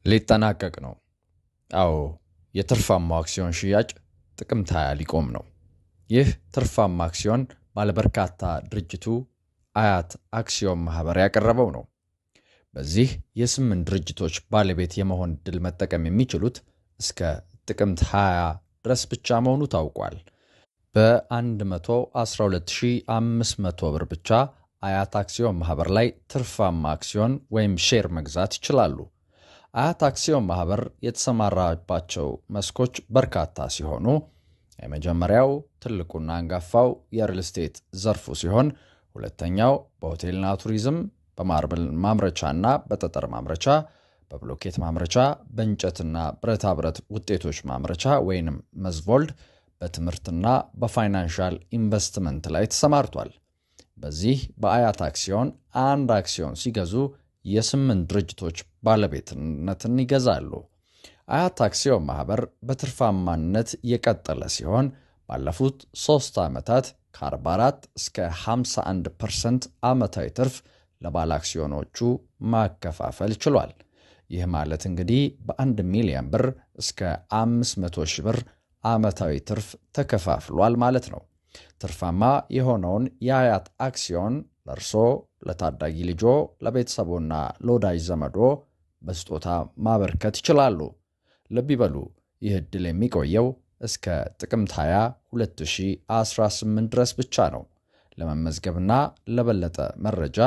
ሊጠናቀቅ ነው። አዎ፣ የትርፋማው አክሲዮን ሽያጭ ጥቅምት 20 ሊቆም ነው። ይህ ትርፋማ አክሲዮን ባለበርካታ ድርጅቱ አያት አክሲዮን ማህበር ያቀረበው ነው። በዚህ የስምንት ድርጅቶች ባለቤት የመሆን ዕድል መጠቀም የሚችሉት እስከ ጥቅምት 20 ድረስ ብቻ መሆኑ ታውቋል። በ112,500 ብር ብቻ አያት አክሲዮን ማህበር ላይ ትርፋማ አክሲዮን ወይም ሼር መግዛት ይችላሉ። አያት አክሲዮን ማህበር የተሰማራባቸው መስኮች በርካታ ሲሆኑ የመጀመሪያው ትልቁና አንጋፋው የሪል ስቴት ዘርፉ ሲሆን ሁለተኛው በሆቴልና ቱሪዝም፣ በማርብል ማምረቻና በጠጠር ማምረቻ፣ በብሎኬት ማምረቻ፣ በእንጨትና ብረታ ብረት ውጤቶች ማምረቻ ወይንም መዝቮልድ፣ በትምህርትና በ financial ኢንቨስትመንት ላይ ተሰማርቷል። በዚህ በአያት አክሲዮን አንድ አክሲዮን ሲገዙ የስምንት ድርጅቶች ባለቤትነትን ይገዛሉ። አያት አክሲዮን ማህበር በትርፋማነት የቀጠለ ሲሆን ባለፉት 3 ዓመታት ከ44 እስከ 51% ዓመታዊ ትርፍ ለባለ አክሲዮኖቹ ማከፋፈል ችሏል። ይህ ማለት እንግዲህ በ1 ሚሊዮን ብር እስከ 500 ሺህ ብር ዓመታዊ ትርፍ ተከፋፍሏል ማለት ነው። ትርፋማ የሆነውን የአያት አክሲዮን ለእርሶ፣ ለታዳጊ ልጆ፣ ለቤተሰቦና ለወዳጅ ዘመዶ በስጦታ ማበርከት ይችላሉ። ልብ ይበሉ፣ ይህ ዕድል የሚቆየው እስከ ጥቅምት 20 2018 ድረስ ብቻ ነው። ለመመዝገብና ለበለጠ መረጃ